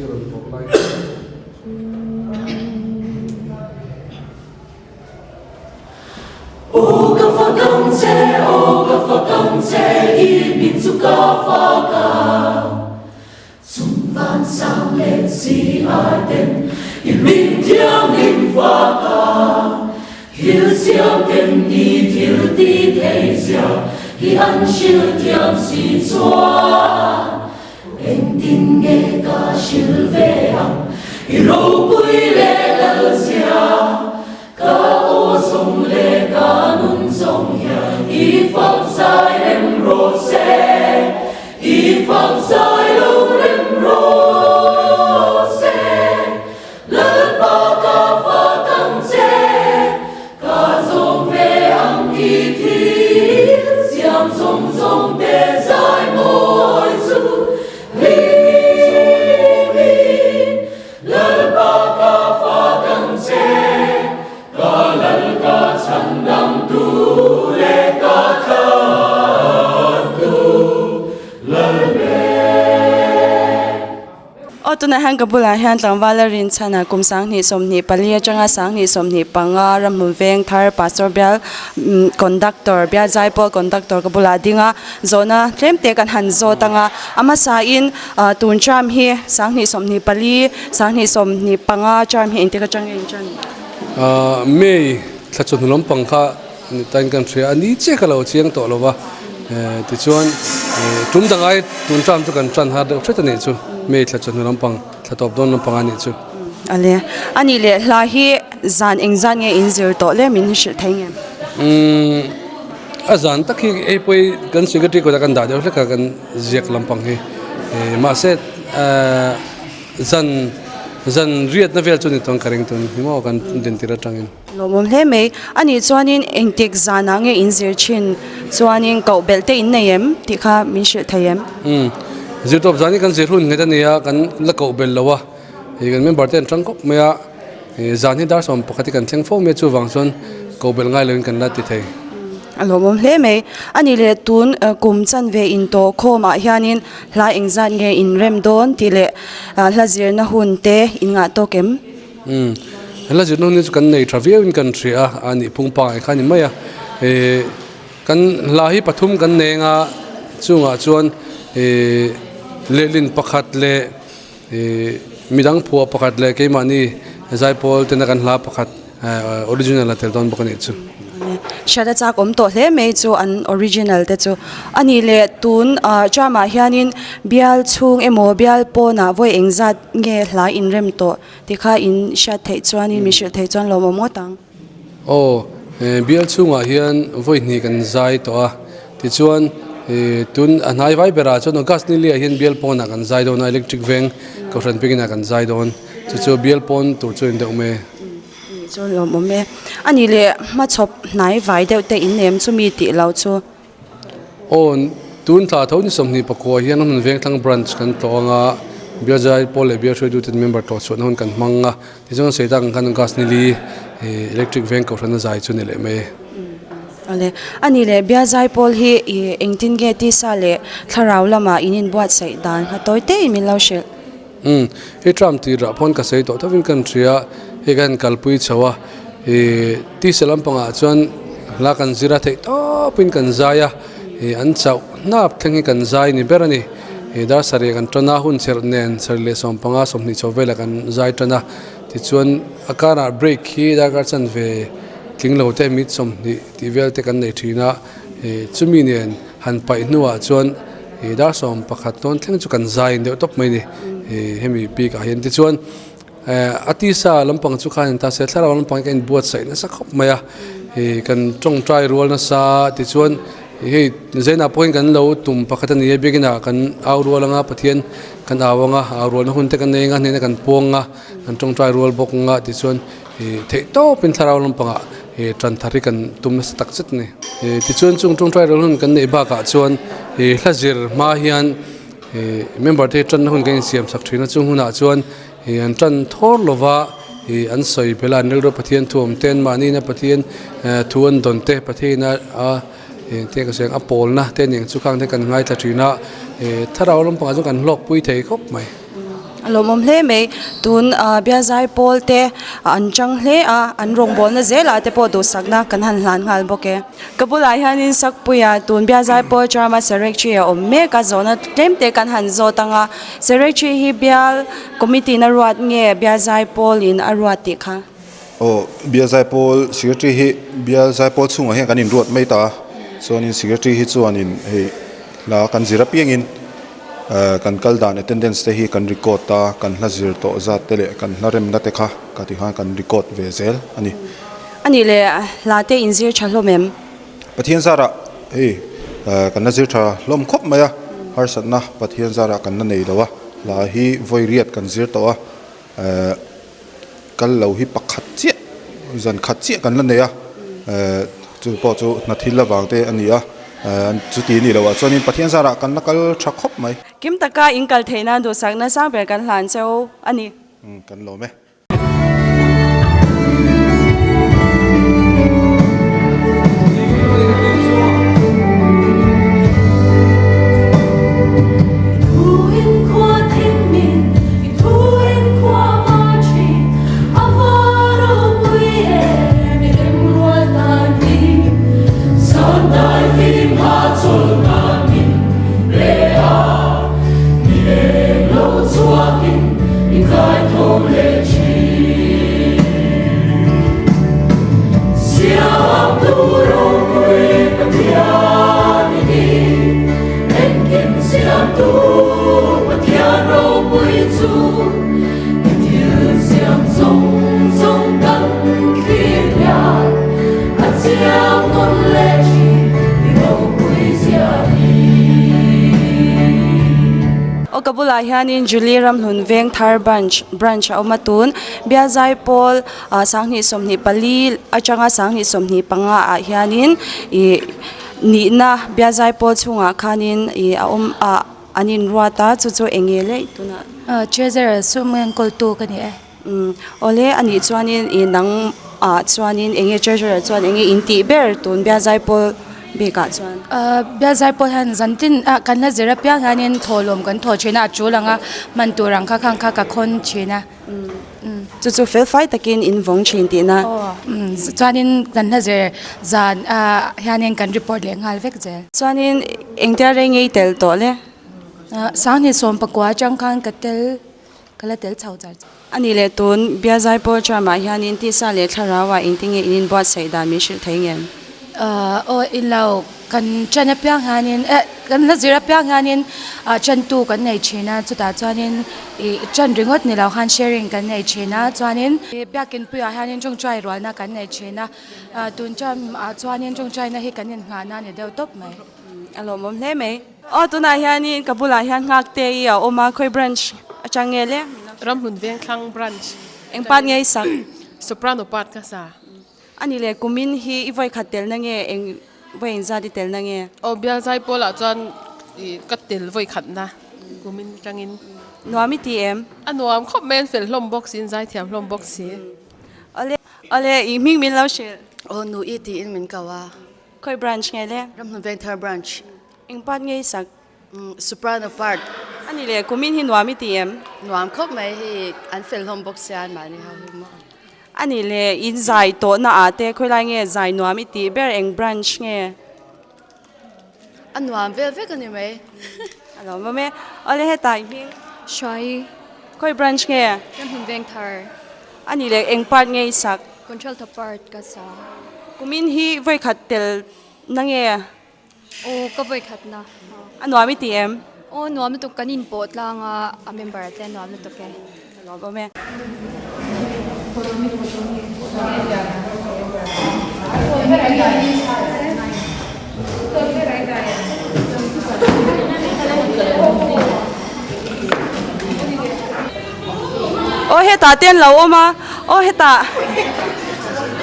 a rawn vawrh lai kha. Aw ka fak ang che, aw ka fak ang che, i min chu ka fak a. Chung van sang leh si ai ten i hming thianghlim fak a. Thil siam ten i thil ti thei zia hi an hrilh thiam si chuan. Engtin nge ka hrilh ve ang i ropui leh lal zia. Ka aw zawng leh ka nun zawng hian i fak zai rem rawh se, i fak zai lo rem rawh se. Lalpa ka fak ang che, ka zawng ve ang i thil siam zawng zawng te zai mawi chu hlim in. Lalpa ka fak ang che, ka lal ka chhandamtu leh ka tlantu Lalber. Aw tunah hian ka bulah hian tlangval a rin chhan a kum 2024 atanga 2025 ramhmun veng thar pastor bial conductor bial zaipawl conductor ka bulah a ding a zawhna tlem te kan han zawt ang a a hmasain Ah tun term hi 2024, 2025 term hi engtik atang nge in tan? Ah May thla chawhnu lampang kha ni tain kan hria a, ni chiah ka lo chiang tawh lo va, tichuan tum dangai tun term chu kan tan har deuh hret a nih chu, May thla chawhnu lampang thla tawp dawn lampang a nih chu. Ale, a nih leh hla hi zan engzat nge in zir tawh le min hrilh thei nge? Umm a zan tak hi hei pawh hi kan secretary kawtah kan dah deuh hlek a kan. Ziak lampang hi mahse zan zan riatna vel chu ni tawng ka ring tun hi maw kan din tir atangin. Lawmawm hle mai. Ani chuanin engtik zanah nge in zir thin chuanin koh belh te in nei em tih kha min hrilh thei em? Umm zirtawp zan hi kan zir hun nghet a nia kan la koh belh lo a ih kan member te an tang khawp mai a ih zan hi dar 11 hi kan thleng fo mai a chuvang chuan koh belh ngai loin kan la ti thei. A lawmawm hle mai. A nih leh tun kum chanve intawh khawmah hianin hla engzat nge in rem dawn tih leh hla zirna hun te in ngah tawk em? Umm, hla zirna hun hi chu kan nei tha viauin kan hria a, a nih phung pangai kha a ni mai a. Ih kan hla hi pathum kan neng a, chungah chuan ih lehlin pakhat leh ih midang phuah pakhat leh keimahni zaipawl tena kan hla pakhat Original a tel dawn bawk a nih chu. Hriat a chak awm tawh hle mai chu an original te chu. A nih leh tun term ah hianin bial chhung emaw bial pawnah vawi engzat nge hla inrem tawh tih kha in hriat theih chuanin min hrilh theih chuan lawmawm ngawt ang. Aw, bial chhungah hian vawi hnih kan zai tawh a, tichuan tun a hnai vai berah chuan August ni liah hian bial pawnah kan zai dawn a, electric veng kohhran pengin ah kan zai dawn. Chu chu bial pawn tur chu in deuh mai. Nih chu lawmawm e. A nih leh hmachhawp hnai vai deuh te in nem chu mi tih lo chu. Aw tun thla tho ni 24 hian hmun Vengthlang branch kan tlawh ang a, Bialzai pawl leh Bial hruaitute member tlawh chhuahna hun kan hmang a, tichuan sawi tak ang khan gas ni li electric veng kohhrana zai chu ni leh mai e. Awle, a nih leh Bialzai pawl hi i engtin nge tisa leh thlarau lamah in inbuatsaih dan kha tawi tein min lo hrilh. Umm, hei Trump tih rah pawn ka sawi tawh thovin kan hria, hei kan kalpui chho a, ih tisa lampangah chuan hla kan zir a theih tawpin kan zai a, ih an chauh hnap thleng hi kan zai ni ber a ni, ih dar sarih kan tan a, hun chherh nen sarih leh 15 20 chho velah kan zai tan a, tichuan a karah break hi darkar chanve tling lo te mit 20 tih vel te kan nei thin a, ih chumi nen han paih hnuah chuan. Ih dar 11 tawn thleng chu kan zai in deuh tawp mai a ni ih hemi bik ah hian tichuan eh a tisa lampang chu khan ta se thlarau lampang hi ka inbuatsaih nasa khawp mai a ih kan tawngtai rual nasa tichuan hei zainah pawhin kan lo tum pakhat a ni a biakin ah kan au rual anga Pathian kan au anga au rualna hun te kan nei anga hnena kan puang anga kan tawngtai rual bawk anga tichuan ih theih tawpin thlarau lampangah ih tan thar hi kan tum nasa tak zet a ni. Tichuan chung tawngtai ro hun kan neih bakah chuan ih hla zir hma hian ih member te tanna hun kan insiam sak thin a chung hunah chuan ih an tan thawr lova ih an sawi belh a an rilru Pathian thu awm te an mahniin a Pathian thu an dawn te Pathian a ih te ka sawi ang a pawlna te nen chu khang te kan ngaithla thin a ih thlarau lampangah chuan kan hlawkpui thei khawp mai. A lawmawm hle mai. Tun ah bialzai pawl te an chang hle a, an rawngbawlna zelah te pawh duhsakna kan han hlan nghal bawk e. Ka bulah hianin Sakpuia tun bialzai pawl term a secretary a awm mek a, zawhna tlem te kan han zawt ang a. Secretary hi bial committee in a ruat nge bialzai pawlin a ruat tih kha? Aw, bialzai pawl secretary hi bialzai pawl chhungah hian kan inruat mai ta a, chuanin secretary hi chuanin hei hla kan zir apiangin eh kan kal dan attendance te hi kan record a, kan hla zir tawh zat te leh kan hla remna te kha ka ti khan kan record ve zel a ni. A nih leh hla te inzir tha hlawm em? Pathian zarah hei eh kan la zir tha hlawm khawp mai a, harsatna Pathian zarah kan la nei lo a, hla hi vawi riat kan zir tawh a eh. Kal lo hi pakhat chiah zan khat chiah kan la nei a ehh chu pawh chu hna thil avang te a ni a ehh chuti a nih loh ah chuanin Pathian zarah kan la kal tha khawp mai. Kim taka in kal theih nan duhsakna sang ber kan hlan cheu a ni. Umm kan lawm e. Aw ka bulah hianin Julie Ramhlun Vengthar branch branch a awm a tun Bialzai pawl ah sanghnih 24 atanga sanghnih 25 ah hianin ih nihna Bialzai pawl chhungah khanin ih a awm ah an inruat a chu chu eng nge leh tunah. Treasurer sum enkawltu ka ni e. Umm awle a nih chuanin ih nang ah chuanin eng nge treasurer chuan eng nge in tih ber tun Bialzai pawl bikah chuan. Bialzai pawl hian zan tin ah kan la zir apiang hianin thawhlawm kan thaw thin a a tul ang a hman tur ang kha khang kha ka khawn thin a. Chu chu fel fai takin in vawng thin tihna. Aw chuanin kan hla zir zan ah hianin kan report leh nghal vek zel. Chuanin engtia rei ngei tel tawh le? Sanghnih 19 atang khan ka tel ka la tel chho char char. A nih leh tun Biazai pawl term ah hianin tisa leh thlarau ah engtin nge in inbuatsaih dan min hrilh thei ngem? Aw inlo kan ṭan apiang hianin eh kan la zir apiang hianin ah ṭantu kan nei ṭhin a chutah chuanin ih ṭan ringawt ni lo khan sharing kan nei ṭhin a chuanin biakin puiah hianin ṭawngṭai rualna kan nei ṭhin a ah tun ṭan ah chuanin ṭawngṭaina hi kan innghahna a ni deuh tawp mai. A lawmawm hle mai. Aw tunah hianin ka bulah hian nghak te i a awm a khawi branch atang nge le? Ramhlun Vengthlang branch. Eng part nge i sak? Soprano part ka sa. A nih leh kumin hi i vawi khat telna nge eng vawi engzat i telna nge? Aw bial zai pawlah chuan ih ka tel vawi khatna kumin atangin. Nuam i ti em? A nuam khawp mai an fel hlawm bawk si an zai thiam hlawm bawk si. Awle awle i hming min lo hrilh. Aw nu i tiin min ko a. Khawi branch nge le? Ramhlun Vengthar branch. Eng part nge i sak? Soprano part. A nih leh kumin hi nuam i ti em? Nuam khawp mai hei an fel hlawm bawk sia an mahni ho hi maw. A nih leh in zai tawhna ah te khawilai nge zai nuam i tih ber eng branch nge? A nuam vel vek a ni mai. A lo awm e. Awle hetah i hming? Hruai. Khawi branch nge? Ramhmun Vengthar. A nih leh eng part nge i sak? Contralto part ka sa. Kumin hi vawikhat tel na nge? Aw ka vawi khat na. A nuam i ti em? Aw nuam lutuk kan in pawh tlang a a member te a nuam lutuk e. A nuam awm e. Aw hetah te an lo awm a, aw hetah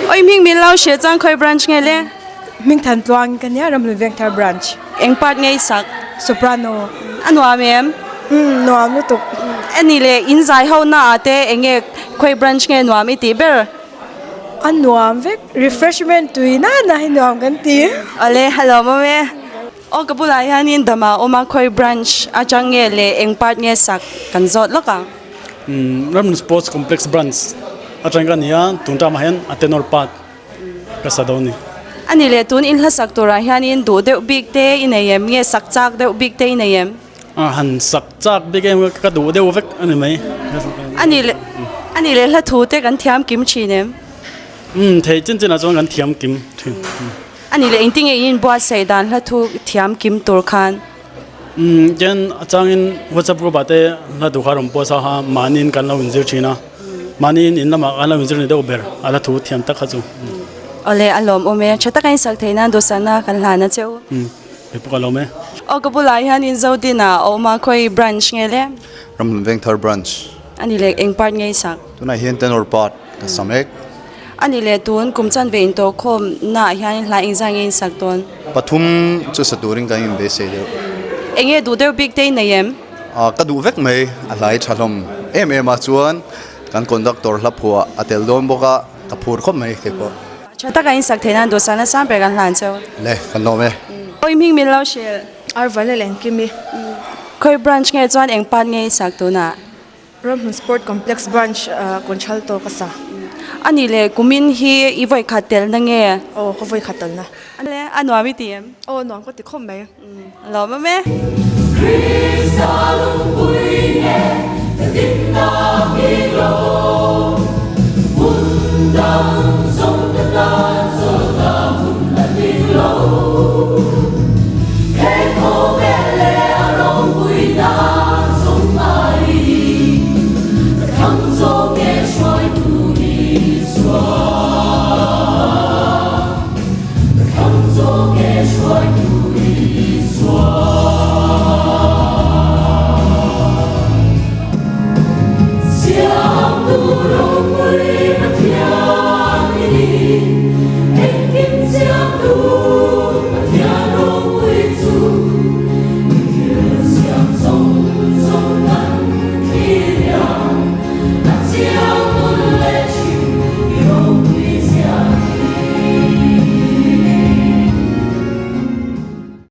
aw i hming min lo hrilh chuan khawi branch nge le? Hming than tluang ka nia Ramhlun Vengthar branch. Eng part nge i sak? Soprano. A nuam em? Umm nuam lutuk. Ani leh in zai ho na ah te eng nge khawi branch nge nuam i tih ber? A nuam vek, refreshment tui na na hi nuam kan ti. Awle hello mawm e. Aw ka bulah hianin dam ah awm a khawi branch atang nge leh eng part nge sak kan zawt lawk ang. Ramhlun Sports Complex Branch atang ka ni a, tun term ah hian a tenor part ka sa dawn a ni. A ni leh tun in hlasak turah hianin duh deuh bik te i nei em nge sak chak deuh bik te i nei em? A han sak chak bik em ka duh deuh vek a ni mai. A ni leh a ni leh hla thu te kan thiam kim thin em? Umm thei chin chin ah chuan kan thiam kim thin. A ni leh engtin nge in inbuatsaih dan hla thu thiam kim tur khan? Umm tian a changin WhatsApp group ah te hla thu kha rawn post a ha mahniin kan lo inzir thin a mahniin in lamah kan lo inzir ni deuh ber a hla thu thiam tak kha chu. Awle a lawmawm e tha taka insak theih nan duhsakna kan hlan a che u. Kei pawh ka lawm e. Aw ka bulah hian in Zodin ah a awm a, khawi branch nge le? Ramhlun Vengthar branch. A ni leh eng part nge i sak? Tunah hian tenor part ka sa mek. A ni leh tun kum chan ve intawh khawm na ah hian hla engzah nge in sak dawn? Pathum chu sa turin kan inbeisei deuh. Eng nge duh deuh bik te i nei em? Ah ka duh vek mai, a hlai tha hlawm em em a chuan kan conductor hla phuah a tel dawn bawk a, ka phur khawp mai kei pawh. Tha taka in sak theih nan duhsakna sang ber kan hlan cheu. Le, kan lawm e. Awi hming min lo hrilh. Arval leh Engkimi. Khawi branch nge chuan eng part nge i sak tunah? Ramhmun Sport Complex branch Kunchal tawk a sa. A nih leh kumin hi i vawi khat telna nge? Aw ka vawi khat telna. A nuam i ti em? Aw nuam ka ti khawp mai. Lawm awm e.